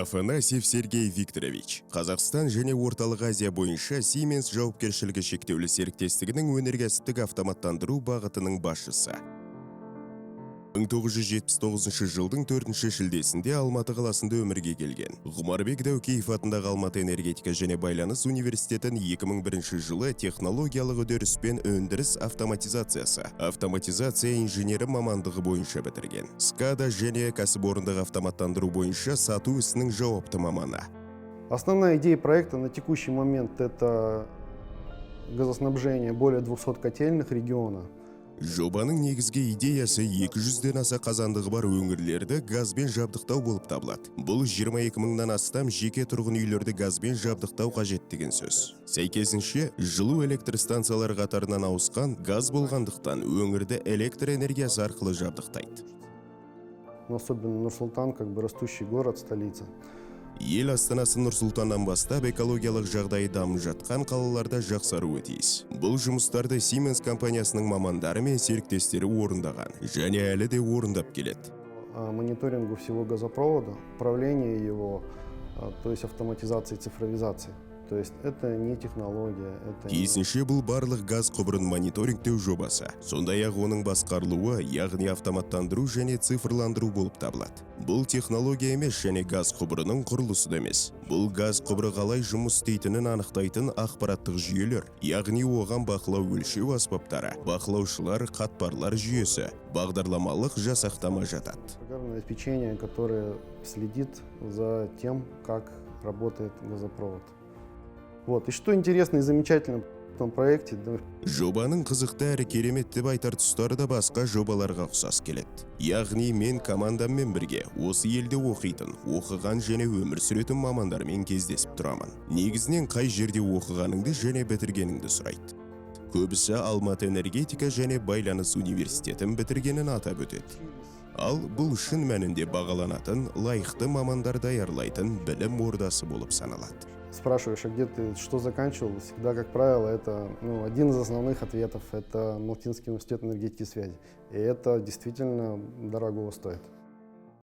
Афанасьев Сергей Викторович, Қазақстан және Орталық Азия бойынша Siemens жауапкершілігі шектеулі серіктестігінің өнеркәсіптік автоматтандыру бағытының басшысы. 1979 жылдың 4 шілдесінде Алматы қаласында өмірге келген. Ғұмарбек Дәукеев атындағы Алматы энергетика және байланыс университетін 2001 жылы технологиялық үдеріс пен өндіріс автоматизациясы, автоматизация инженері мамандығы бойынша бітірген. SCADA және кәсіпорындық автоматтандыру бойынша сату ісінің жауапты маманы. Основная идея проекта на текущий момент – это газоснабжение более 200 котельных региона. Жобаның негізгі идеясы 200-ден аса қазандығы бар өңірлерді газбен жабдықтау болып табылады. Бұл 22 мыңнан астам жеке тұрғын үйлерді газбен жабдықтау қажет деген сөз. Сәйкесінше, жылу электр станциялары қатарынан ауысқан газ болғандықтан, өңірді электр энергиясы арқылы жабдықтайды. Но особенно Нур-Султан, как бы растущий город, столица. Ел астанасы Нұр-Сұлтаннан бастап экологиялық жағдайы дамып жатқан қалаларда жақсаруы тиіс. Бұл жұмыстарды Siemens компаниясының мамандары мен серіктестері орындаған және әлі де орындап келеді. Мониторингу всего газопровода, управление его, то есть автоматизации, цифровизации. То есть это не технология, это не Тиісінше, бұл барлық газ құбырын мониторингтеу жобасы. Сондай-ақ оның басқарылуы, яғни автоматтандыру және цифрландыру болып табылады. Бұл технология емес және газ құбырының құрылысы да емес. Бұл газ құбыры қалай жұмыс істейтінін анықтайтын ақпараттық жүйелер, яғни оған бақылау өлшеу аспаптары, бақылаушылар, қатпарлар жүйесі, бағдарламалық жасақтама жатады. Программное обеспечение, которое следит за тем, как работает газопровод. Вот. И что интересно и замечательно в этом проекте, да, Жобаның қызықты әрі керемет деп айтар тұстары да басқа жобаларға ұқсас келеді. Яғни мен командаммен бірге осы елде оқитын, оқыған және өмір сүретін мамандармен кездесіп тұрамын. Негізінен қай жерде оқығаныңды және бітіргеніңді сұрайды. Көбісі Алматы энергетика және байланыс университетін бітіргенін атап өтеді. Ал бұл шын мәнінде бағаланатын, лайықты мамандар даярлайтын білім ордасы болып саналады. Спрашиваешь, а где ты, что заканчивал, всегда, как правило, это, ну, один из основных ответов – это Алматинский университет энергетики и связи. И это действительно дорогого стоит.